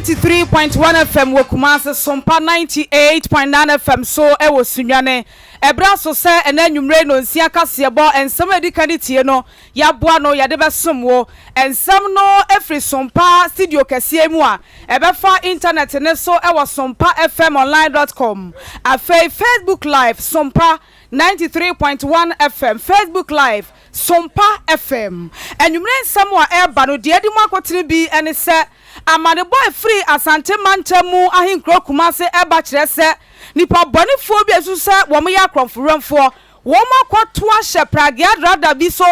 93.1 FM wɔ Kumase, Sompa 98.9 FM so wɔ Sunyani. Ɛberɛ aso sɛ ɛnnɛ anwummere nnɔnsia kaseɛbɔ nsɛm a ɛdi kan de tie no, yɛaboa no yɛde bɛsom wo. Nsɛm no firi Sompa studio kɛseɛ yi mu a ɛbɛfa intanɛt no so wɔ sompafmonline dot com. Afei Facebook Live, Sompa 93.1 FM, Facebook Live, Sompa FM. Anwummere nsɛm a ɛreba no, deɛ adi mu akotene bi ne sɛ, amanebɔ a ɛfiri Asante mantam mu ahenkuro Kumase reba kyerɛ sɛ, nnipa bɔnefoɔ bi a ɛsusu sɛ wɔyɛ akorɔmfo-werɛmfoɔ, wɔakɔto ahyɛ pragea drada bi so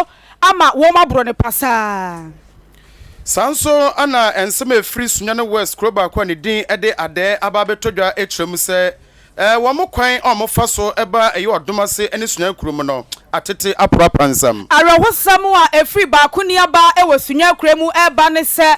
ama wɔaboro no pasaa. Saa nso na nsɛm a ɛfiri Sunyani West kuro baako a ne din de Adɛɛ aba abɛtɔ dwa kyerɛ mu sɛ, Wɔn kwan a wɔfa so ba ɛyɛ ɔdom ase ne Sunyani kuro mu no atete aporapora nsam. Awerɛhosɛm a ɛfiri baako aba wɔ Sunyani kuro mu reba ne sɛ,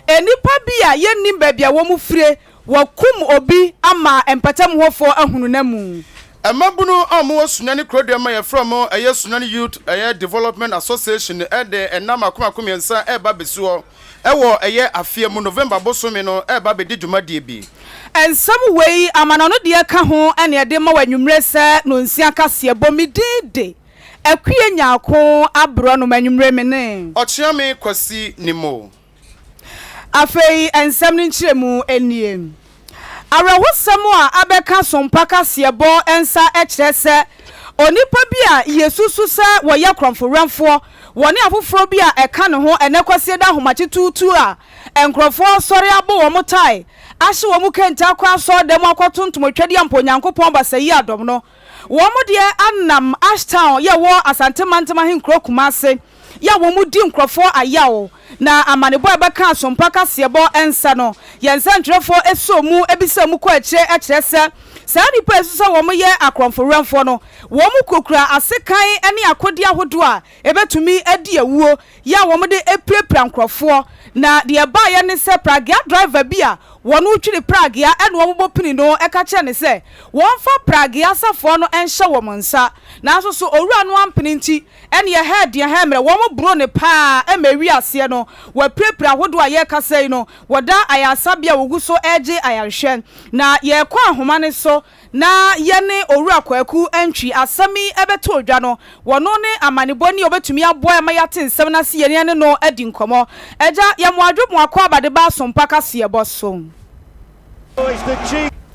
nnipa bi a yɛnnim baabi a wɔfire, wɔakum obi ama mpɔtam hɔfoɔ ahunu n'amu. Mmabunu a wɔwɔ Sunyani kurodua mu a yɛfrɛ wɔn ɛyɛ Sunyani Youth ɛyɛ Development Association de nna mako mako mmiɛnsa reba abɛsi hɔ wɔ ɛyɛ afeɛ mu November bosome no reba abɛdi dwumadie bi. Nsɛm wei amanɔno deɛ ka ho na yɛde ma wo anwummere sɛ nonsia kaseɛbɔ. Me din de Akua Nyarko Aborɔnom anwummere me ne. Ɔkyeame Kwasi Nimo. Afei nsɛm no nkyerɛmu nie. Awerɛhosɛm a abɛka Sompa kaseɛbɔ nsa kyerɛ sɛ onipa bi a yesusu sɛ wɔyɛ korɔmfo-werɛmfoɔ, wɔne afoforɔ bi a ɛka ne ho ɛnnɛ Kwasiada ahomakye tuutuu a nkurɔfoɔ asɔre abɔ wɔn tae ahye wɔn kente akɔ asɔredan mu akɔtontom Otwadeɛ ampa Onyankopɔn Basayi adɔm no, wɔn deɛ anam Ashtown yɛ wɔ Asante Mantam ahenkuro Kumase yɛ a wɔdi nkurɔfoɔ ayaw, na amanebɔ a ɛbɛka Asompa kaseɛbɔ nsa no, yɛn nsɛntwerɛfoɔ sɔɔ mu bisaa mu kɔɔ akyire kyerɛ sɛ saa nnipa a ɛsu sɛ wɔyɛ akorɔmfo-werɛmfoɔ no, wɔkurakura asekan ne akodeɛ ahodoɔ a ɛbɛtumi adi awuo yɛ a wɔde apirapira nkurɔfoɔ. Na deɛ ɛbaeɛ ne sɛ pragea driver bi a wɔretwiri pragea na wɔbɔ pini no ka kyerɛɛ no sɛ wɔmfa pragea safoa no nhyɛ wɔn nsa. Nanso so owura no ampene nti, Ɛneɛ hɛɛ deɛ hɛɛ mmerɛ wɔn boro no paa ma ɛwi aseɛ no wapirapira ahodoɔ a yɛrekasa yi no wɔda ayaresabea a wɔgu so regye ayarehwɛ na yɛrekɔ ahoma no so na yɛne Owura Kwaku Antwi asɛm yi bɛtɔ dwa no wɔno ne amanebɔni a ɔbɛtumi aboa yɛn ma yɛate nsɛm no ase yie na yɛne no adi nkɔmmɔ. Agya, yɛ mo adwo mo akwaaba de ba Asompa kaseɛbɔ so.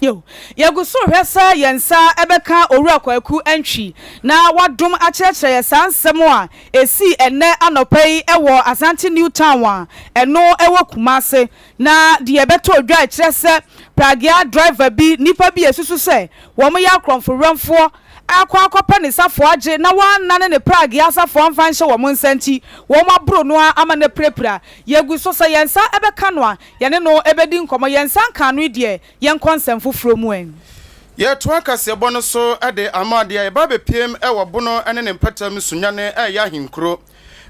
Yiw, yegu so rehwɛ sɛ yɛn nsa bɛka Owura Kwaku Antwi na wadom akyerɛkyerɛ yɛn saa nsɛm a esii ɛnnɛ anɔpa yi wɔ Asante New Town a ɛno wɔ Kumase. Na deɛ ɛbɛtɔ dwa a ɛkyerɛ sɛ pragea driver bi, nnipa bi a esusu sɛ wɔyɛ akorɔmfo-werɛmfoɔ akɔ akɔpɛ ne safoa agye na wɔannane ne pragea safoa amfa anhyɛ wɔn nsa nti, wɔaboro no ara ama no apirapira. Yegu so sɛ yɛn nsa bɛka no a, Yɛne no bɛdi nkɔmmɔ. Yɛn nsa nka ano yi deɛ, yɛnkɔ nsɛm foforɔ mu ɛ. Yɛretoa kaseɛbɔ no so de ama deɛ yɛba abɛpiem wɔ Bono ne ne mpɔtam Sunyani a ɛyɛ ahenkuro.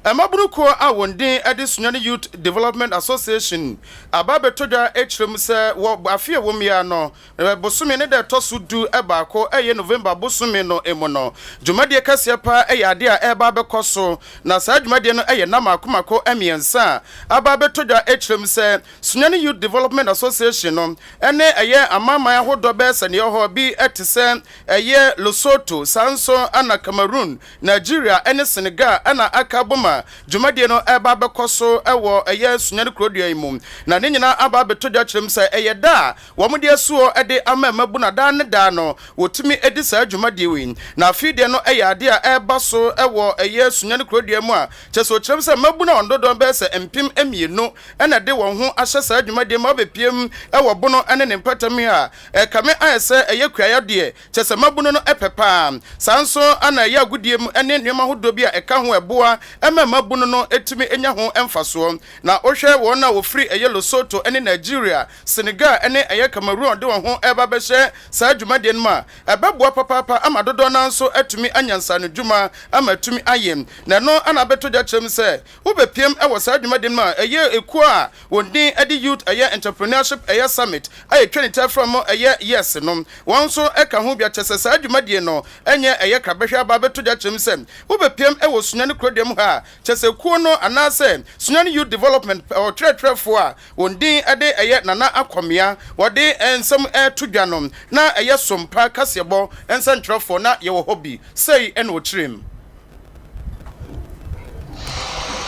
Mmabunu kuo a wɔn din de Sunyani Youth Development Association aba abɛtɔ dwa kyerɛ mu sɛ wɔ afe a ɛwɔ mu yi ara no bosome ne da ɛtɔ so du baako a ɛyɛ November bosome no mu no dwumadie kɛseɛ paa yɛ adeɛ a ɛreba abɛkɔ so na saa dwumadie no yɛ nna mmaako mmaako mmiɛnsa a aba abɛtɔ dwa kyerɛ mu sɛ Sunyani Youth Development Association no ne ɛyɛ amanaman ahodoɔ bɛyɛ sɛ neɛ ɛwɔ hɔ bi te sɛ ɛyɛ Lesotho saa nso na Cameroon, Nigeria ne Senegal na aka abom a dwumadie no reba abɛkɔ so wɔ ɛyɛ Sunyani kurodua yi mu na ne nyinaa aba abɛtɔ dwa kyerɛ mu sɛ ɛyɛ da a wɔde asuo de ama mmabunu a daa ne daa no wɔtumi di saa dwumadie wei. Na afei deɛ no yɛ adeɛ a ɛreba so wɔ ɛyɛ Sunyani kurodua mu a kyerɛ sɛ ɔkyerɛ mu sɛ mmabunu a wɔn dodoɔ bɛyɛ sɛ 2000 na ɛde wɔn ho ahyɛ saa dwumadie mu abɛpue mu wɔ Bono ne ne mpɔtam yi a ɛkame ayɛ sɛ ɛyɛ kuayɛ deɛ kyerɛ sɛ mmabunu no pɛ paa. Saa nso na ɛyɛ agodie mu ne nneɛma ahodoɔ bi a ɛka ho a ɛboa ma mmabunu no tumi nya ho mfasoɔ. Na wohwɛ wɔn a wɔfiri ɛyɛ Lesotho ne Nigeria, Senegal ne ɛyɛ Cameroon de wɔn ho reba abɛhyɛ saa dwumadie no mu a, ɛbɛboa papaapa ama dodoɔ no ara nso atumi anya nsaanodwuma ama atumi ayɛ. Na ɛno na abɛtɔ dwa kyerɛ mu sɛ wobɛpiam wɔ saa dwumadie no mu a ɛyɛ ekuo a wɔn din de Youth ɛyɛ Entrepreneurship ɛyɛ Summit a yɛtwa ne ti afra mu ɛyɛ YES no, wɔn nso ka ho bi. Akyerɛ sɛ saa dwumadie no nyɛ ɛyɛ krabɛhwɛ aba abɛtɔ dwa kyerɛ mu sɛ wobɛpiam wɔ Sunyani kurodua mu ha a. kyerɛ sɛ kuo no anaasɛ Sunyani Youth Development ɔtwerɛtwerɛfoɔ a wɔn din de ɛyɛ Nana Akwamea wɔde nsɛm reto dwa no, na ɛyɛ Sompa kaseɛbɔ nsɛntwerɛfoɔ na yɛwɔ hɔ bi. Sei na ɔkyerɛɛ mu.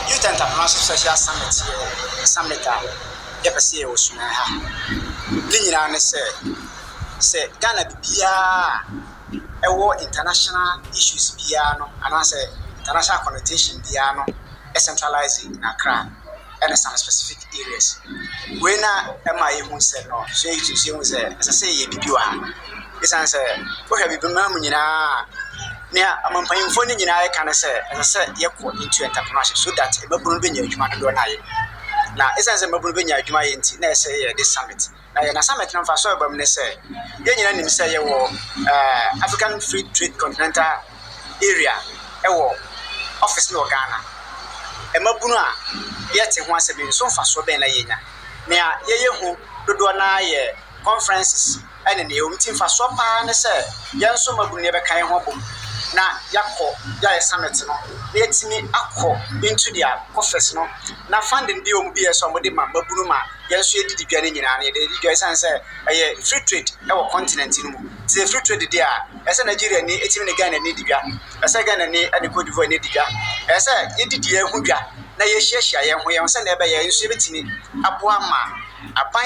Youth Entrepreneurship Social Summit yɛ summit a yɛpɛ sɛ yɛwɔ Sunyani ha. Ne nyinaa ne sɛ, sɛ Ghana biribiara a ɛwɔ international issues biara no anaasɛ international connotation biara no centralize in Accra ɛne some specific areas. Wei na ɛma yɛhu sɛ no, so yɛtu nso yɛhu sɛ ɛsɛ sɛ yɛyɛ biribi wɔ ha. Ɛsiane sɛ wohwɛ Abibiman mu nyinaa a, nea ɔmampanyimfoɔ no nyinaa reka ne sɛ ɛsɛ sɛ yɛkɔ into entrepreneurship so that mmabunu no bɛnya adwuma dodoɔ no ayɛ. Na ɛsiane sɛ mmabunu bɛnya adwuma ayɛ nti, na ɛsɛ sɛ yɛde summit. Na yɛn assignment no mfaso a ɛba mu ne sɛ, yɛn nyinaa nim sɛ yɛwɔ African Free Trade Continental Area wɔ office no wɔ Ghana. Mmabunu a yɛte ho asɛm yi nso mfasoɔ bɛn na yɛnya? Nea yɛyɛ hu dodoɔ no ara yɛ conferences ne nea ɛwɔ mu. Nti mfasoɔ pa ara ne sɛ yɛn nso mmabunu no yɛbɛka yɛn ho abom na yɛakɔ yɛayɛ summit no na yɛatumi akɔ into their coffers no na funding bi a wɔn bi yɛ sɛ wɔde ma mmabunu ma yɛn nso yɛdidi dwa no nyinaa no, yɛde adi dwa esiane sɛ ɛyɛ free trade wɔ continent no mu. Nti sɛ free trade deɛ a, ɛsɛ sɛ Nigeriani tumi ne Ghanani di dwa, ɛsɛ sɛ Ghanani ne Cote d'Ivoire ni di dwa, ɛsɛ sɛ yɛdidi yɛn ho dwa na yɛhyiahyia yɛn ho yɛn ho sɛdeɛ ɛbɛyɛ yɛn nso yɛbɛtumi aboa ma aban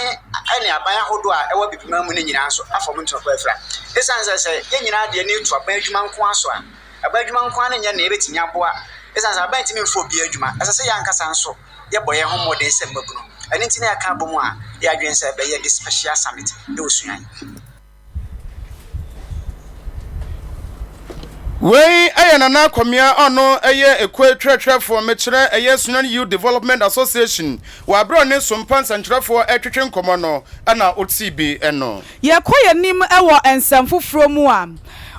ne aban ahodoɔ a ɛwɔ Abibiman mu no nyinaa nso afa wɔn ntoma pa afira. Esiane sɛ sɛ yɛn nyinaa de yɛn ani to aban adwuma nko ara so a, aban adwuma nko ara no nyɛ nea ɛbɛtumi aboa. Esiane sɛ aban ntumi mfa obiara adwuma, ɛsɛ sɛ yɛn ankasa nso yɛbɔ yɛn ho mmɔden sɛ mmabunu. Ɛno nti na yɛaka abom a yɛadwene sɛ ɛbɛyɛ this special summit wɔ Sunyani. Wei yɛ Nana Akomea a ɔno yɛ ekuo twerɛtwerɛfoɔ, mekyerɛ ɛyɛ Sunyani Youth Development Association, wɔ aberɛ a ɔne Sompa nsɛnkyerɛfoɔ retwetwe nkɔmmɔ no na ɔtii bi no. Yɛkɔ yɛn anim wɔ nsɛm foforɔ mu a,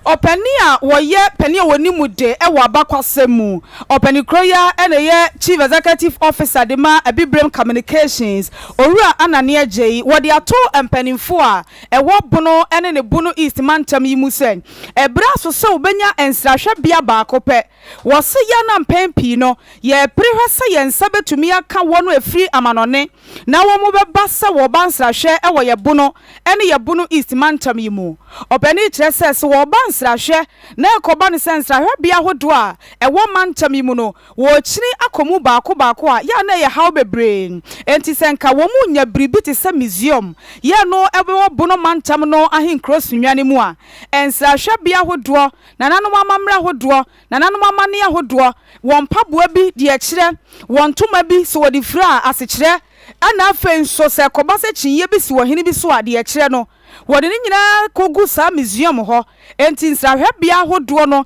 ɔpanin a wɔyɛ panin a wɔnim de wɔ abakwasɛm mu, ɔpanin korɔ yi ara na ɛyɛ Chief Executive Officer de ma Abibirem Communications, Owura Anane Agyei, wɔde ato mpanimfoɔ a ɛwɔ Bono ne ne Bono East mantam yi mu sɛ, ɛberɛ aso sɛ wɔbɛnya nsrahwɛbea baako pɛ. Wɔse yɛn a mpɛn pii no yɛrepere hwɛ sɛ yɛn nsa bɛtumi aka wɔn a ɛfiri amanɔne na wɔbɛba sɛ wɔreba nsrahwɛ wɔ yɛn Bono ne yɛn Bono East mantam yi mu. Ɔpanin yi kyerɛ sɛ, sɛ wɔreba nsrahwɛ na ɛkɔba no sɛ nsrahwɛbea ahodoɔ a ɛwɔ mantam yi mu no wɔrekyini akɔ mu baako baako a, yɛ a na ɛyɛ haw bebree. Enti sɛ nka wɔnya biribi te sɛ museum yɛ no wɔ Bono mantam no ahenkuro Sunyani mu a, nsrahwɛbea ahodoɔ, nananom amammerɛ ahodoɔ, Nananom amanneɛ ahodoɔ, wɔn mpaboa bi deɛ ɛkyerɛ, wɔn ntoma bi sɛ wɔde fira a, asekyerɛ, ɛna afei nso sɛ ɛkɔba sɛ kyiniiɛ bi si ɔhene bi so a, deɛ ɛkyerɛ no, wɔde ne nyinaa kɔgu saa museum hɔ. Enti nsrahwɛbea ahodoɔ no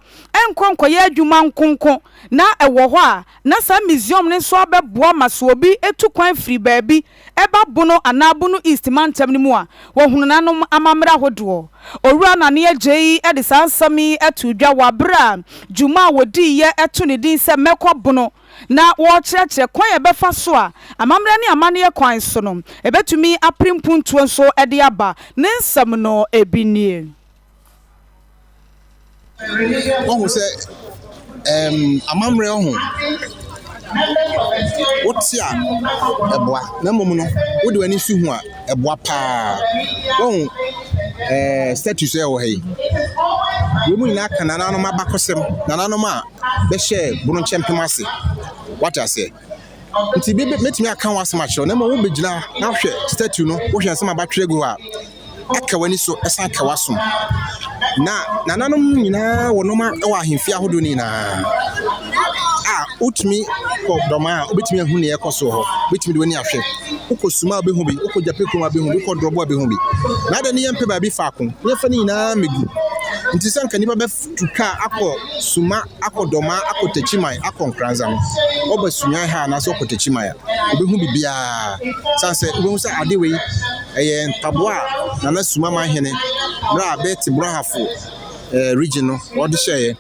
nkɔ nkɔyɛ adwuma nkonko na ɛwɔ hɔ a, na saa museum no nso abɛboa ma sɛ obi tu kwan firi baabi ba Bono anaa Bono East mantam no mu a, wɔhunu nananom amammerɛ ahodoɔ. Owura Nane Agyei de saa nsɛm yi too dwa wɔ aberɛ a dwuma a wɔdiiɛ to ne din sɛ Mɛkɔ Bono na wɔrekyerɛkyerɛ kwan a ɛbɛfa so a amammerɛ ne amanneɛ kwan so no ɛbɛtumi apere mpuntuo nso de aba. Ne nsɛm no bi nie. Woahu sɛ ɛɛm amammerɛ ho, wote a, ɛboa, na mmom no, wode w'ani nso hu a, ɛboa paa. Woahu ɛɛ statues a ɛwɔ ha yi? Wei mu nyinaa ka nananom abakɔsɛm, nananom a bɛhyɛɛ Bono Nkyɛmpem ase. Woate aseɛ? Nti mɛtumi aka ho asɛm akyerɛ wo, na mmom wobɛgyina na wohwɛ statue no, wohwɛ nsɛm a batwerɛ agu hɔ a, ɛka w'ani so, ɛsan ka w'asom. Na nananom nyinaa wɔ nneɛma wɔ ahemfie ahodoɔ no nyinaa a wotumi kɔ dɔmaa a wobɛtumi ahu nea ɛkɔ so wɔ hɔ, wobɛtumi de w'ani ahwɛ. Wokɔ Suma a wobɛhu bi, wokɔ Gyapɛ kurom a wobɛhu bi, wokɔ Drɔbo a wobɛhu bi. Na adɛn ne yɛmpɛ baabi faako na yɛmfa ne nyinaa mmɛgu? Nti sɛ anka nnipa bɛtu kaa akɔ Suma, akɔ Dɔmaa, akɔ Takyiman, akɔ Nkoranza no, wɔba Sunyani ha anaasɛ wɔkɔ Takyiman a, wɔbɛhu biribiara. Sane sɛ wobɛhu sɛ ade wei Ɛyɛ mpaboa a Nana Suma Manhene berɛ a bɛte Brɔhafo region no wɔde hyɛeɛ.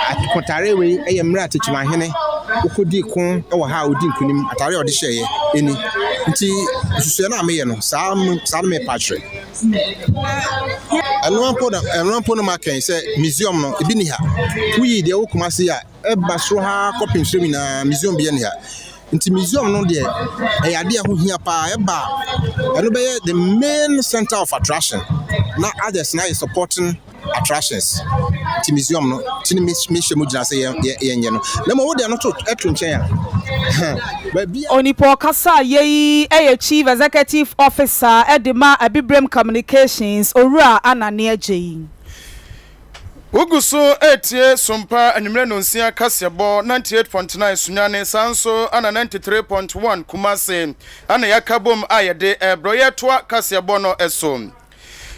Akotare wei yɛ mmerɛ a Techimanhene ɔkɔdii ko wɔ ha a ɔdii nkunim, atare a ɔde hyɛeɛ ni. Nti nsusuiɛ no a meyɛ no, saa saa na merepa akyerɛ. Ɛno mpo na ɛno mpo na maka yi sɛ museum no ebi ni ha. Woyi deɛ ɛwɔ Kumasi a ɛba soro ha kɔpem soro nyinaa museum bi ni ha. Nti museum no deɛ ɛyɛ adeɛ a ɛho hia paa ɛba a ɛno bɛyɛ the main center of attraction na others na ayɛ supporting attractions nti museum no ti ne mehyɛ mu gyina sɛ yɛnyɛ no na mmom wode ɛno to ɛto nkyɛn a baabi a. Onipa ɔkasa yei yɛ Chief Executive Officer de ma Abibirem Communications, Owura Anane Agyei. Wogu so retie Sompa anwummere nnɔnsia kaseɛbɔ 98.9 Sunyani, saa nso na 93.1 Kumasi na yɛaka bom a yɛde rebrɛ. Yɛretoa kaseɛbɔ no so.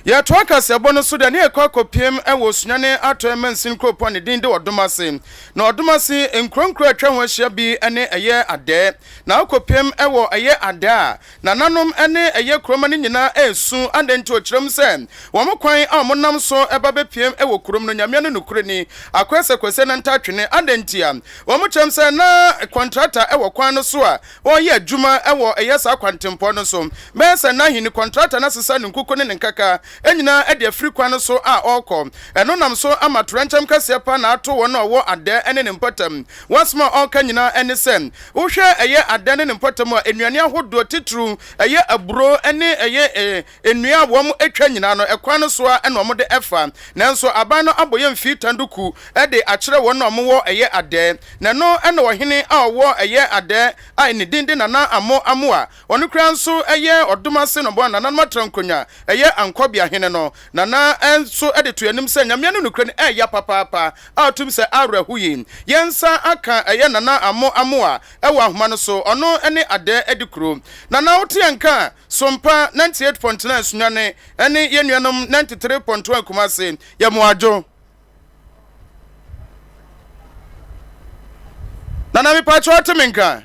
Yɛretoa kaseɛbɔ no so deɛ ne yɛkɔ akɔpiem wɔ Sunyani Atɔeɛ Mansin kuropɔn a ne din de Ɔdomase. Na Ɔdomase nkuro nkuro a atwa ho ahyia bi ne ɛyɛ Adɛɛ. Na wokɔpiem wɔ ɛyɛ Adɛɛ a, Nananom ne ɛyɛ kuromma no nyinaa resu. Adɛn nti? Ɔkyerɛ mu sɛ, Wɔn kwan a wɔnam so ba bɛpue wɔ kurom no, Nyame ano nokorɛ ni, akɔyɛ sɛ Kwasi Ananta atwene. Adɛn ntia? Wɔkyerɛ mu sɛ, na kɔntrata wɔ kwan no so a ɔreyɛ adwuma wɔ ɛyɛ saa kwantempɔn no so. Bɛyɛ sɛ nna ahe ni, kɔntrata no asesa ne nkuku ne ne nkaka nyinaa de afiri kwan no so a ɔrekɔ. Ɛno nam so ama torɛnkyɛm kɛseɛ pa na ato wɔn a wɔwɔ Adɛ ne ne mpɔtam. Wɔn asɛm a ɔreka nyinaa ne sɛ, Wohwɛ ɛyɛ adan ne ne mpɔtam a, nnuane ahodoɔ titiriw ɛyɛ aburo ne ɛyɛ nnua a wɔatwa nyinaa no, ɛkwan no so ara na wɔde fa. Nanso aban no abɔ yɛn mfii tanduku de akyerɛ wɔn a wɔwɔ ɛyɛ adɛɛ. Na ɛno na ɔhene a ɔwɔ ɛyɛ adɛɛ a ne din de Nana Amo Amoah, ɔno koraa nso yɛ ɔdom ase nɔboa nananom atra nkonnwa ɛyɛ Ankɔbea hene no, Nana nso de to yɛn anim sɛ Nyame ano nokorɛ no ɛɛya papaapa. A ɔtum sɛ awerɛho yi. Yɛn nsa aka ɛyɛ Nana Amo Amoah wɔ ahoma no so, ɔno ne Adɛ Adikuro. Nana wote yɛn nka a, Sompa 98.9 Sunyani ne yɛn nuanom 93.1 Kumasi, yɛ mo adwo. Nana mepakyɛ wote me nka?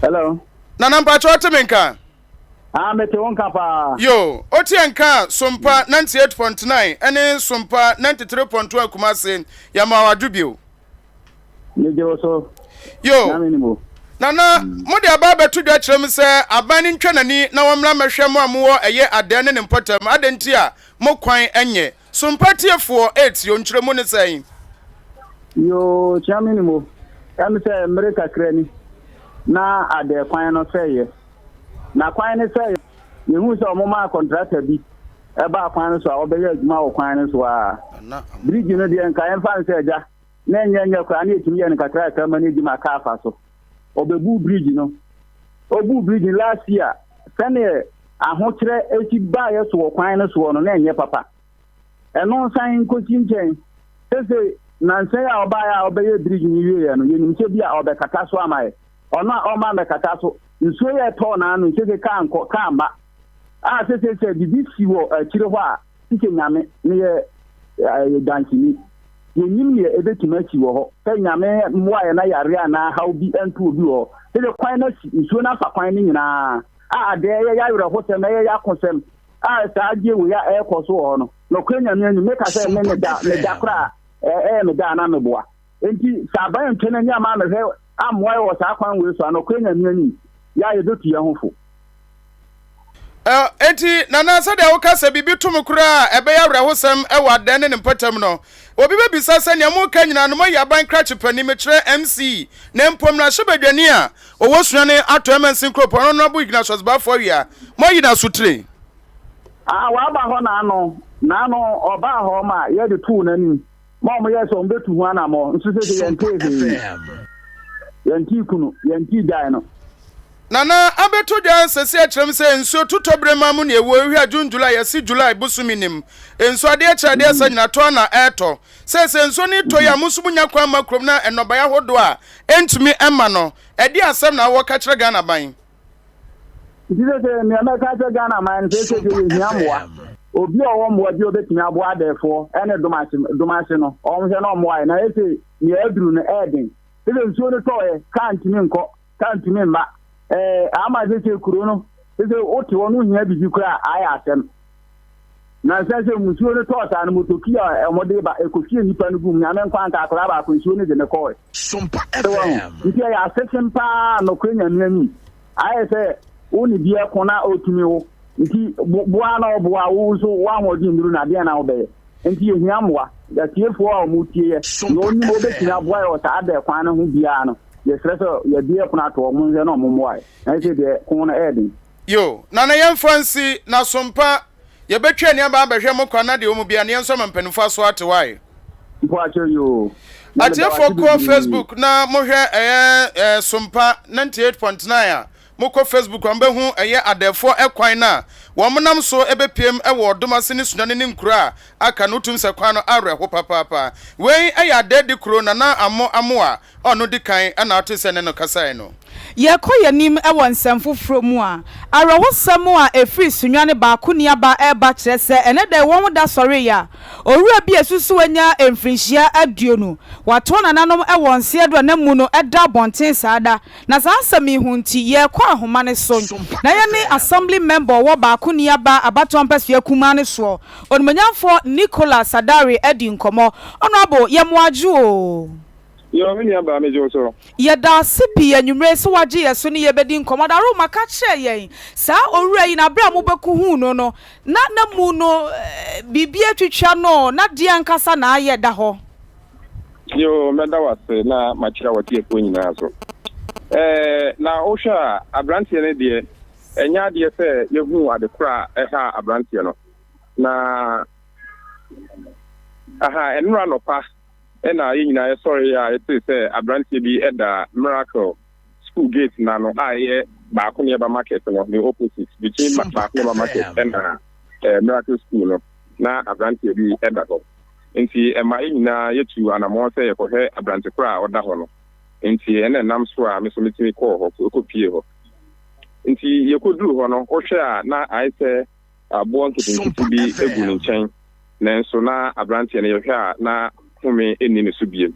Hello. Nana mpakyɛ wote me nka? Ah, mete wo nka paa. Yo, otie nka Sompa 98.9 ɛne Sompa 93.1 Kumasi, yɛma wo adwo bio. Megye wo so. Yo, Nyame nim o. Nana, mo de aba abɛto dwa kyerɛ me sɛ aban no ntwa n'ani na wɔmmra mmɛhwɛ mo a mowɔ ɛyɛ Adɛɛ ne ne mpɔtam, adɛn nti a mo kwan nyɛ? Sompa tiefoɔ retie o, nkyerɛmu ne sɛn? Yoo, Kyia me nim o. Ɛm sɛ mmere kakra ni na Adɛɛ kwan no sɛeɛ. Na kwan ne sɛ yɛhuu sɛ wɔmaa kɔntrata bi baa kwan no so a ɔbɛyɛ adwuma wɔ kwan no so a. Birigyi no deɛ nka yɛmfa no sɛ agya na ɛnyɛ nyɛ koraa na yɛtumi yɛ no kakrakra ma no adi ma kaa fa so. Ɔbɛbuu birigyi no. Ɔbuu birigyi no last year sɛdeɛ ahokyerɛ si baeɛ so wɔ kwan no soɔ no na ɛnyɛ papa. Ɛno nsan nkɔsi nkyɛn. Sese nansa yi a ɔbaeɛ a ɔbɛyɛ birigyi no wieɛ no yɛnim sɛ bi a ɔbɛkata so ama yɛ. Ɔno a ɔmma mmɛkata so. Nsuo yɛ tɔɔ n'ano sese kaa nkɔ kaa mma. A sese sɛ biribi si wɔ akyire hɔ a sese Nyame meyɛ ɛɛ danseni. Yɛnnim neɛ ɛbɛtumi asi wɔ hɔ. Sɛ Nyame mmoa yɛ na yareɛ anaa haw bi nto obi wɔ hɔ. Sese kwan no asi, nsuo no afa kwan no nyinaa. A adeɛ ɛyɛ y'awerɛhosɛm, ɛyɛ y'akosɛm a saa adeɛ wei a ɛrekɔ so wɔ hɔ no. Nokorɛ Nyame anim meka sɛ me meda meda koraa ɛyɛ me da a na meboa. Enti sɛ aban antwa n'ani amma ammɛhwɛ ammoa yɛn wɔ saa kwan wei so a, nokorɛ Nyame anim, yɛ a yɛbɛtu yɛn ho fo. Ɛ, enti, Nana, sɛdeɛ woka sɛ biribi to mo koraa a, ɛbɛyɛ awerɛhosɛm wɔ adan ne ne mpɔtam no, obi bɛbisa sɛ, Nea moreka nyinaa no, moayi aban krakye panin, mekyerɛ MC, na mpo mmarahyɛbadwani a ɔwɔ Suane Atɔeɛ Mansin Kuropɔn, Honourable Ignatius Baffour Awia, moayi no asotire? Ah, waba hɔ n'ano, n'ano, ɔbaa hɔ ma yɛde too n'anim. Ma wɔn yɛɛ sɛ wɔn bɛtu ho anammɔ, nso seesei yɛntee hwee. Yɛntee kunu, yɛntee gyae no. Nana abɛto dwa sɛsi akyerɛm sɛ nsuo totɔ berɛ ma mu ne ɛwɔ ehwɛ a June July yɛse July bosome nim nsuo adeɛ kyɛ adeɛ sa nyina tɔ a na ɛretɔ sɛsɛ nsuo no retɔ yi a mo nso mo nya kwan ma kurom na nnɔbaeɛ ahodoɔ a ɛntumi ɛma no ɛdeɛ asɛm na wowɔ ka kyerɛ Ghana ban. Nti sese nea mɛka akyerɛ Ghana man no sese deɛ yɛhia mmoa. Obi a ɔwɔ mmoa bi a ɔbɛtumi aboa adɛɛfoɔ ɛne Domase Domase no ɔnhwɛ na ɔmmoa yɛ na sese nea aduru no ɛɛden. Sese nsuo no tɔɔɛ kaa ntumi nkɔ kaa ntumi mma ɛɛ ama sese kuro no sese wote hɔ no wohia biribi koraa a ayɛ asɛm. Nansa sɛ nsuo no tɔɔ saa no motoki a wɔde ba ɛkɔhwie nnipa no gu mu Nyame nkwa anka akwadaa baako nsuo no de no kɔɔɛ. Sompa Sɛ wahu? FM. Nti ɛyɛ asesem paa nokorɛ Nyame anim. Ayɛ sɛ wo ne bi ɛko na ɔtumi wo. Nti boa na ɔboa wo nso w'ahoɔden nnuru no a, deɛn na wobɛyɛ? Nti yɛhia mmoa. Atiefoɔ a wɔtie yɛ, deɛ ɔnim ɔbɛtumi aboa yɛ wɔ saa adɛɛ kwan no ho biara no, yɛsrɛ sɛ yɛabue pono ato hɔ, monhwɛ na wɔmmoa yɛ. Na ɛsei deɛ ko no ɛyɛ den. Yo, Nana yɛmfa nsi, na sompa, yɛbɛtwa ani aba abɛhwɛ mo kwa na deɛ ɔmu biara no yɛn nso ama mpanimfoɔ aso ate wae. Mpakyɛw yoo, na meda wo Atiefoɔ ase kɔ bebree. Facebook na mohwɛ ɛyɛ eh, Sompa 98.9 a, mokɔ Facebook a mobɛhu ɛyɛ adɛɛfoɔ ɛkwan no a wɔn nam so ɛbɛpiem ɛwɔ Ɔdom ase ne Sunyani ne nkuro a aka no, wotum sɛ kwan no awerɛho papaapa. Wei ɛyɛ Adɛɛdi kuro Nana Amo Amoah Ɔno di kan na ɔte sɛ ne no kasae no. Yɛkɔ yɛn anim wɔ nsɛm foforɔ mu a, awerɛhosɛm a ɛfiri Sunyani baako nuabaa reba kyerɛ sɛ ɛnnɛ da yi wɔn da sɔreeɛ a, owura bi a ɛsusu wanya mfirinhyia aduonu, watoa nananom wɔ nseɛ do a n'amu no da abɔnten saa da. Na saa asɛm yi ho nti, yɛrekɔ ahoma no so na yɛne Assembly Member a ɔwɔ baako nuabaa abatoɔ mpɛsoa kumaa no soɔ, Onimuonyamfoɔ Nicholas Adare adi nkɔmmɔ. Honourable, yɛ mo adwo oo. Yoo me nua baa megye wo so. Yɛda ase pii anwumerɛ yi sɛ woagye yɛn so ne yɛn bɛdi nkɔmmɔ. Daroma ka kyerɛ yɛn saa owura yi na berɛ a mobɛkɔhuu no no na na mu no biribi atwitwa no na deɛn ankasa na ayɛ da hɔ? Yoo mɛda wo ase na makyerɛ w'atiefoɔ nyinaa so. Ɛɛ na wohwɛ a aberanteɛ no deɛ ɛnyɛ adeɛ sɛ yɛhuu ade korɔ a ɛhaa aberanteɛ no na aha ɛnora anɔpa Ɛna yɛn nyinaa yɛsɔree a yɛtee sɛ aberanteɛ bi da Miracle school gate no ano a ɛyɛ Baako Neɛba Market no ne opposite, between Baako Neɛba Market ɛna Miracle school no, na aberanteɛ bi da hɔ. Nti ɛma yɛn nyinaa yɛtuu anamɔn sɛ yɛkɔhwɛ aberante korɔ a ɔda hɔ no. Nti ɛna ɛnam so a me nso metumi kɔɔ hɔ, kɔpuee hɔ. Nti yɛkɔduruu hɔ no, wohwɛ a na ayɛ sɛ aboɔ nketenkete bi gu ne nkyɛn, nanso na aberanteɛ no yɛhwɛ a na home nni ne so bio.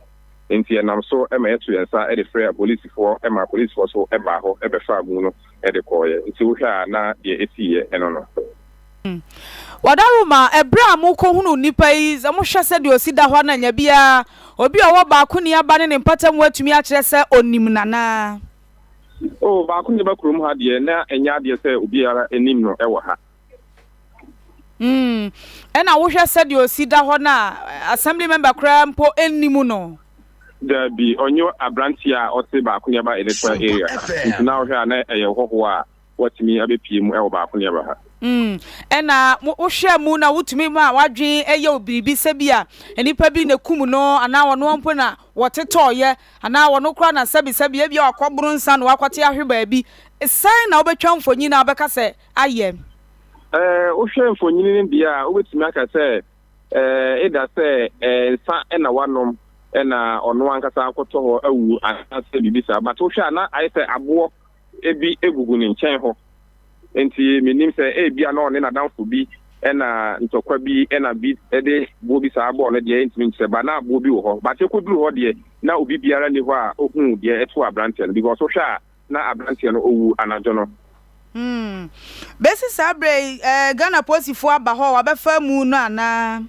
Enti ɛnam so ma yɛto yɛn nsa de frɛɛ apolisifoɔ ma apolisifoɔ nso baa hɔ bɛfaa mu no de kɔeɛ. Nti wohwɛ a na deɛ ɛsiiɛ no no. Wadaroma, ɛberɛ a mokɔhunuu nnipa yi, sɛ mohwɛ sɛdeɛ ɔsi da hɔ a na anya biara, obi a ɔwɔ baako nni aba ne ne mpɔtam atumi akyerɛ sɛ ɔnim no anaa? Oh, baako na ɛba kurom ha deɛ, na ɛnyɛ adeɛ sɛ obiara nim no wɔ ha. Mm, ɛna wohwɛ sɛdeɛ ɔsi da hɔ no a, assembly member koraa mpo nnim no. Daabi, ɔnyɛ aberanteɛ a ɔte baako ne ɛba electoral area ha, nti na wohwɛ a na ɛyɛ hɔhoɔ a watumi abɛpie mu wɔ baako ne ɛba ha. Mm, ɛna wohwɛ mu na wotumi ma w'adwene yɛ wo biribi sɛ bi a nnipa bi na ɛkum no anaa ɔno mpo na wɔtetɔɔyɛ Anaa ɔno koraa na sɛbisɛbi ebia wakɔboro nsa na wakɔte ahwe baabi. Sɛn na wobɛtwa mfonyin a wobɛka sɛ ayɛ? Ɛɛ, wohwɛ mfonyin no deɛ a, wobɛtumi aka sɛ ɛɛ, eda sɛ ɛɛ, nsa na wanom na ɔno ankasa akɔtɔ hɔ awu anaasɛ biribi saa. But wohwɛ a na ayɛ sɛ aboɔ bi gugu ne nkyɛn hɔ. Enti mennim sɛ ebia na ɔne n'adamfo bi na ntɔkwa bi na bi de boɔ bi saa bɔɔ no deɛ ɛntumi nkyerɛ but na boɔ bi wɔ hɔ but ɛkɔduru hɔ deɛ na obi biara nni hɔ a ɔhuu deɛ ɛtoo aberanteɛ no because wohwɛ a na aberanteɛ no ɔwu anadwo no. Hmm. Bɛsi saa berɛ yi, eh, Ghana polisifoɔ aba hɔ a wɔabɛfa amu no anaa?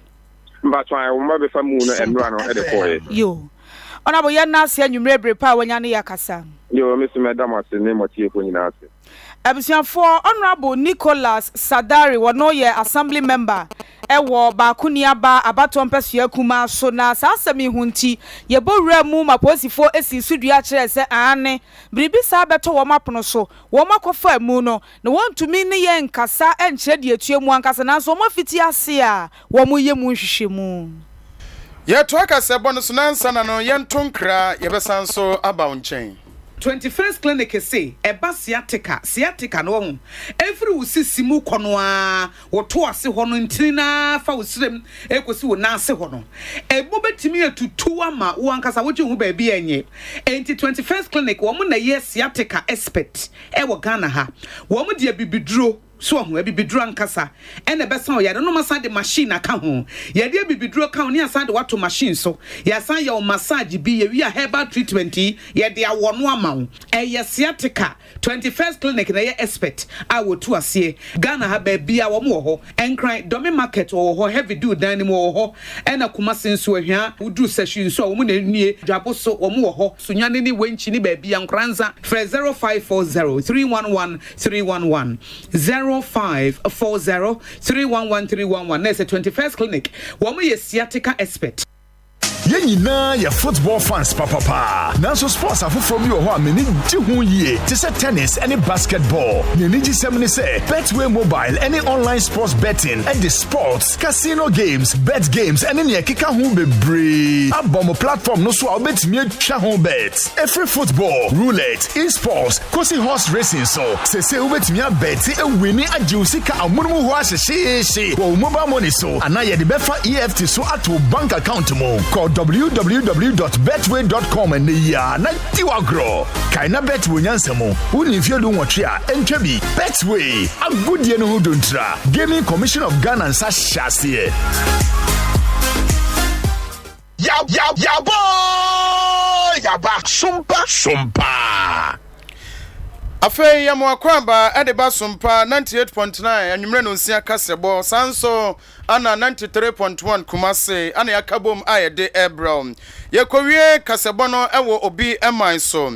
Mpatsɔ ae, wɔn abɛfa mu no ɛnora no de kɔɔeɛ. Yo. Honourable yɛn nna ase anwummerɛ bere pa a wanya ne yɛ akasa. Yo, me nso mɛda mo ase ne mo atiefoɔ nyinaa ase. Abusuafoɔ, Honourable Nicholas Sadari wɔno yɛ Assembly Member wɔ Baako Nuaba abatoɔ mpɛsoa kumaa so na saa asɛm yi ho nti yɛbɔ wuraa mu ma polisifoɔ sii so dua kyerɛɛ sɛ aane biribi saa bɛtɔ wɔn apono so wɔn akɔfa amu no na wɔntumi ne yɛn nkasa nkyerɛ deɛ ɛtua mu ankasa nanso wɔafiti ase a wɔreyɛ mu nhwehwɛmu. Yɛtoa kasɛbɔ no so na ansa na no yɛnto nkra, yɛbɛsan nso aba wo nkyɛn. 21st Clinic se ɛba sciatica, sciatica no wahu, ɛfiri wo sisi mu kɔ no ara, wo to ase hɔ no ntini no ara fa wo srem ɛkɔsi wo nan ase hɔ no, ɛmu bɛtumi atutu ama wo ankasa wogye wo ho baabi a ɛnyɛ. Enti 21st Clinic wɔn na ɛyɛ sciatica expert ɛwɔ Ghana ha. Wɔn de abibiduro. So wahu? Abibiduro ankasa na ɛbɛsa wo yare no. Wɔasan de machine aka ho. Yɛde abibiduro ka ho na yɛasan de wo ato machine so. Yɛasan yɛ wo massage bi, yɛwie a herbal treatment yi, yɛde awɔ no ama wo. Ɛyɛ sciatica. 21st Clinic na ɛyɛ expert a wɔtu aseɛ. Ghana ha baabiara wɔn wɔ hɔ. Nkran, Dome Market wɔwɔ hɔ, Heavy Dew dan no mu wɔwɔ hɔ. Ɛna Kumasi nso, Ahwia, woduru Sahwi nso a wɔn na ɛnie. Dwabo so wɔn wɔ hɔ. Sunyani ne Wenchi ne baabiara, Nkoranza. Frɛ 0540 311 311 05. 0540 311 311 na ɛsɛ 21st Clinic wɔn yɛ sciatica expert. Yɛn nyinaa yɛ football fans papapaa, nanso sports afoforɔ bi wɔ hɔ a m'ani gye ho yie te sɛ tennis ne basketball. Nea anigyesɛm ne sɛ, Betway Mobile ne online sports betting de sports, casino games, bet games ne nea ɛkeka ho bebree abɔ mo platform no so a wobɛtumi atwa ho bet. Ɛfiri football, roulette, esports, kosi horse racing so, seesei wobɛtumi abɛte awini agye wo sika amonom hɔ ahyehyeehye wɔ wo mobile money so anaa yɛde bɛfa EFT so ato wo bank account mu. Kɔ www.betway.com ɛnnɛ yi ara na di w'agorɔ. Kae na bet wɔ nyansa mu. Wonni mfeɛ dunwɔtwe a, ɛntwa bi. Betway, agodie no ho dontra. Gaming Commission of Ghana nsa hyɛ aseɛ. Yaboo yaba sompa sompa. Afei yɛ mo akwaaba de ba Sompa 98.9 anwummerɛ nonsia kasɛbɔ, saa nso ana 93.1 Kumase ana yɛaka bom a yɛde rebrɛ wo. Yɛkɔwie kasɛbɔ no wɔ obi man so.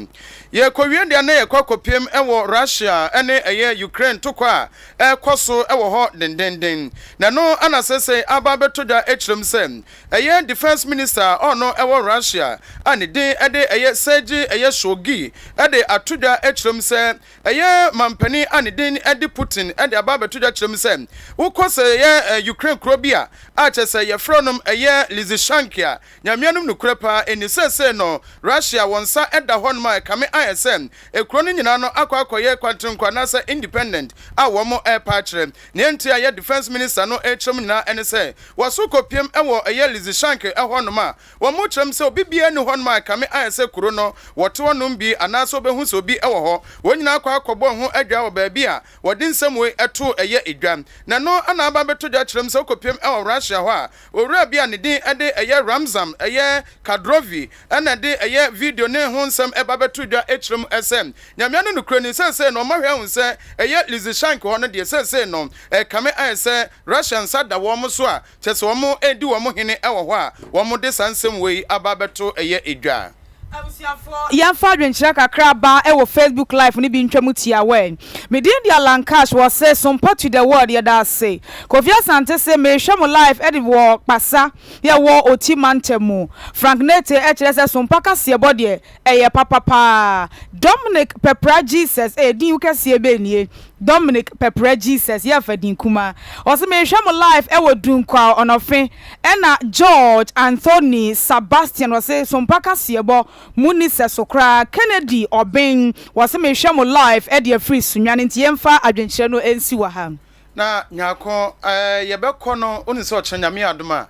Yɛkɔwie deɛ na yɛkɔ akɔpiem wɔ Russia ne ɛyɛ Ukraine tokɔ a ɛrekɔ so wɔ hɔ dendenden. Na ɛno ana seesei aba abɛtɔ dwa kyerɛm sɛ Ɛyɛ Defence Minister a ɔno ɛwɔ Russia a ne din de ɛyɛ Sergei ɛyɛ Shogi de ato dwa kyerɛ mu sɛ ɛyɛ manpanin a ne din de Putin de aba abɛto dwa kyerɛ mu sɛ wokɔ sɛ ɛyɛ Ukraine kuro bi a a kyerɛ sɛ yɛfrɛ nom ɛyɛ Lysychansk a Nyame anom nokorɛ paa ɛni seesei no Russia wɔn nsa da hɔ nom a ɛkame ayɛ sɛ kuro no nyinaa no akɔ akɔyɛ kwantenkɔ anaasɛ independent a wɔn ɛrepa akyerɛ. Nea enti a ɛyɛ Defence Minister no rekyerɛ mu nyinaa ne sɛ wɔso kɔpiem wɔ ɛyɛ Lysychansk hɔ nom a, wɔkyerɛ mu sɛ obi biara nni hɔ nom a ɛkame ayɛ sɛ kuro no wɔte hɔ nom bi anaasɛ wobɛhu sɛ obi wɔ hɔ. Wɔn nyinaa kɔ akɔbɔ ho adwaa wɔ baabi a wɔde nsɛm wei too ɛyɛ dwa. Na ɛno na aba abɛtɔ dwa kyerɛ mu sɛ wokɔpiem wɔ Russia hɔ a, owura bi a ne din de ɛyɛ Ramzan ɛyɛ Kadrovi na ɛde ɛyɛ video ne ho nsɛm ba bɛtoo dwa kyerɛ mu sɛ Nyame ano nokorɛ ni, seesei no wɔahwɛ ahu sɛ ɛyɛ Lysychansk hɔ no deɛ seesei no ɛrekame ayɛ sɛ Russia nsa da wɔn so a kyerɛ sɛ wɔn redi wɔn hene wɔ hɔ a wɔn de saa nsɛm wei aba abɛto ɛyɛ dwa. Abusuafoɔ yɛmfa adwenkyerɛ kakra ba wɔ Facebook live no bi ntwa mu tiawa ɛ. Me din de Alan Cash wɔ se Sompa to the world yɛda ase. Kofi Asante se mehwɛ mo live de wɔ Kpasa yɛ wɔ Oti mantam mu. Frank Nete kyerɛ sɛ Sompa kaseɛbɔ deɛ Ɛyɛ papa paa. Dominic Pɛpra Jesus eh din kɛseɛ bɛn nie Dominic Pɛpra Jesus yɛ fa din kumaa Ɔse mehwɛ mo live ɛwɔ Dunkwaw Ɔnɔfe Ɛna George Anthony Sabastian ɔse Sompa kaseɛbɔ mo nni sɛso koraa Kennedy Ɔben wɔse mehwɛ mo live ɛde afiri Sunyani nti yɛmfa adwenkyerɛ no nsi wɔ ha. Na Nyarko eh yɛbɛkɔ no wonim sɛ ɔkyena Nyame adom a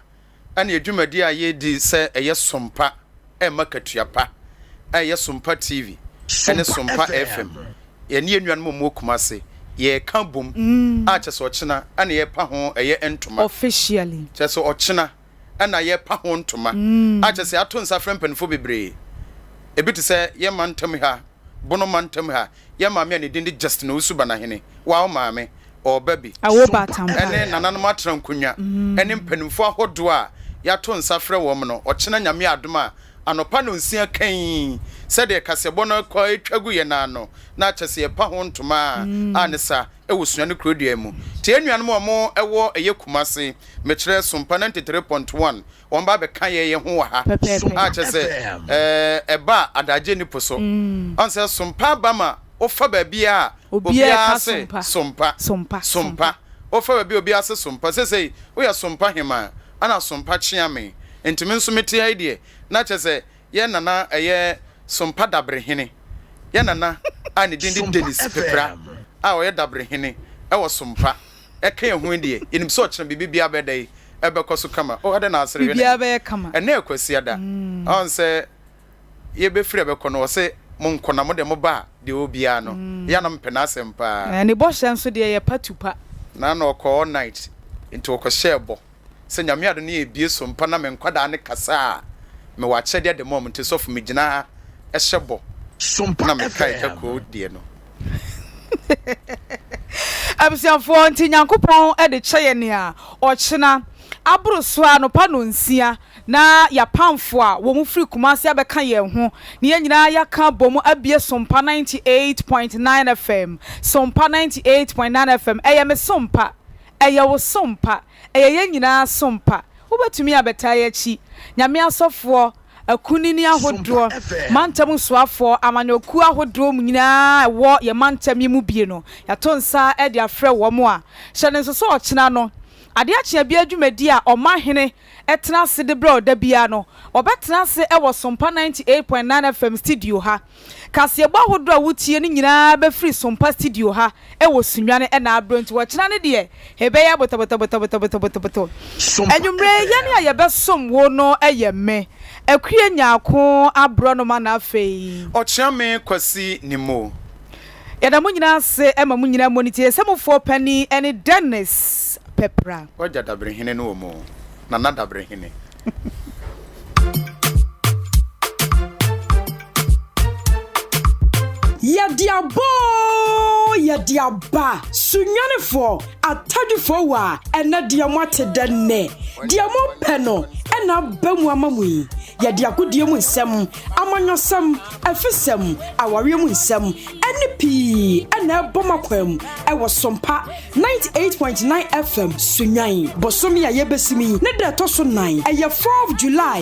ɛne dwumadi a yɛredi sɛ ɛyɛ Sompa ɛma katua pa a ɛyɛ Sompa TV ɛne Sompa FM yɛne yɛn nuanom a wɔwɔ Kumase yɛreka bom a kyerɛ sɛ ɔkyena ɛna yɛrepa ho ɛyɛ ntoma Officially. kyerɛ sɛ ɔkyena ɛna yɛrepa ho ntoma a kyerɛ sɛ yɛato nsa frɛ mpanimfoɔ bebree ebi te sɛ yɛn mantam ha Bono mantam ha Yɛn maame a ne din de Justina Owusu Banahene, wawo maame, ɔreba bi, Awo baatan pa. ɛne nananom atena nkonwa, ɛne mpanimfoɔ ahodoɔ a yɛato nsa frɛ wɔn no, ɔkyena Nyame adom a, anɔpa nonsia kann, sɛdeɛ kaseɛbɔ no kɔ retwa gu yɛn ano, na kyɛ sɛ yɛpa ho ntoma a, a ne sa wɔ Suane Kurodua mu. Nti yɛn nuanom a wɔn wɔ ɛyɛ Kumase, mekyerɛ Sompa 93.1, wɔn ba abɛka yɛn yɛn ho wɔ ha a kyerɛ sɛ ɛɛ ɛba a adagye nni po so. Ɔn sɛ sompa aba ma wofa baabi a obiara se sompa sompa wofa baabi a obiara se sompa sesei woyɛ sompa hemaa ɛna sompa kyeame nti me nso mete ha yi deɛ na kyerɛ sɛ Yɛn nana ɛyɛ Sompa Dabrehene. Yɛn nana a ne din de Dennis Pepra a ɔyɛ Dabrehene wɔ Sompa ɛka yɛn ho yi deɛ, yɛnim sɛ ɔkyena biribi biara bɛyɛ dɛn? Ɛbɛkɔ so kama. Oh, adɛn na asere hwɛ n'anim? Ɛnnɛ yɛ Kwasiada. Ɔn sɛ yɛbɛfiri ɛbɛkɔ no, ɔse monkɔ na mo deɛ moba a, deɛ ɔwɔ biara no, yɛ a na mepɛ n'asɛm paa. Ne bɔhyɛ nso deɛ yɛ pa tu pa. Na na ɔkɔ all night, nti ɔkɔhyɛɛ bɔ. Sɛ Nyame adom na yɛbie so mpa na me nkwadaa no kasa a, mewɔ akyɛdeɛ de ma wɔn nti sɔfo megyina ha hyɛ bɔ na mekae Kakuo deɛ no. Abusuafoɔ nti Nyankopɔn de kyɛ yɛn nea ɔkyena. Aboro so ara anɔpa nnɔnsia na yɛapamfo a wɔn firi Kumasi abɛka yɛn ho na yɛn nyinaa yɛaka abom abue Sompa 98.9 FM. Sompa 98.9 FM, ɛyɛ me sompa, ɛyɛ wo sompa, ɛyɛ yɛn nyinaa sompa. Wobɛtumi abɛtaa yɛn akyi. Nyame asɔfoɔ, akunini ahodoɔ, mantam soafoɔ, amanyɔkuo ahodoɔ mu nyinaa a ɛwɔ yɛn mantam yi mu bie no, yɛato nsa de afrɛ wɔn a, hyɛ no nso sɛ ɔkyena no, Adeɛ akye abia dwumadi a Ɔmanhene tena ase de brɛ wo da biara no, wɔbɛtena ase wɔ Sompa 98.9 FM studio ha. Kaseɛbɔ ahodoɔ a wotie no nyinaa bɛfiri Sompa studio ha wɔ Sunyani na abrɛ nti ɔkyena no deɛ ɛbɛyɛ botobotobotobotobotobotobotoo. Anwummerɛ yi yɛne a yɛbɛsom wo no yɛ me, Akua Nyarko Aborɔnoma na afei. Ɔkyeame Kwasi Nimmo. Yɛda mo nyinaa ase ma mo nyinaa mmɔ ne ti. Yɛsɛ panin ne Dennis Pɛpra. Wagya Dabrehene no wɔ mu o, Nana Dabrehene. Yɛde aba oo, yɛde aba. Sunyanifoɔ, Atadwifoɔ wɔ a, ɛnɛ deɛ moate dɛ nnɛ. Deɛ mopɛ no na aba mu ama mo yi. Yɛde agodie mu nsɛm, amanyɔsɛm, afisɛm, awareɛ mu nsɛm, ne pii na ɛbɔ mo akwan mu wɔ Sompa 98.9 FM Sunnwan. Bosome a yɛbɛsim yi ne da ɛtɔ so nan, ɛyɛ fourth July.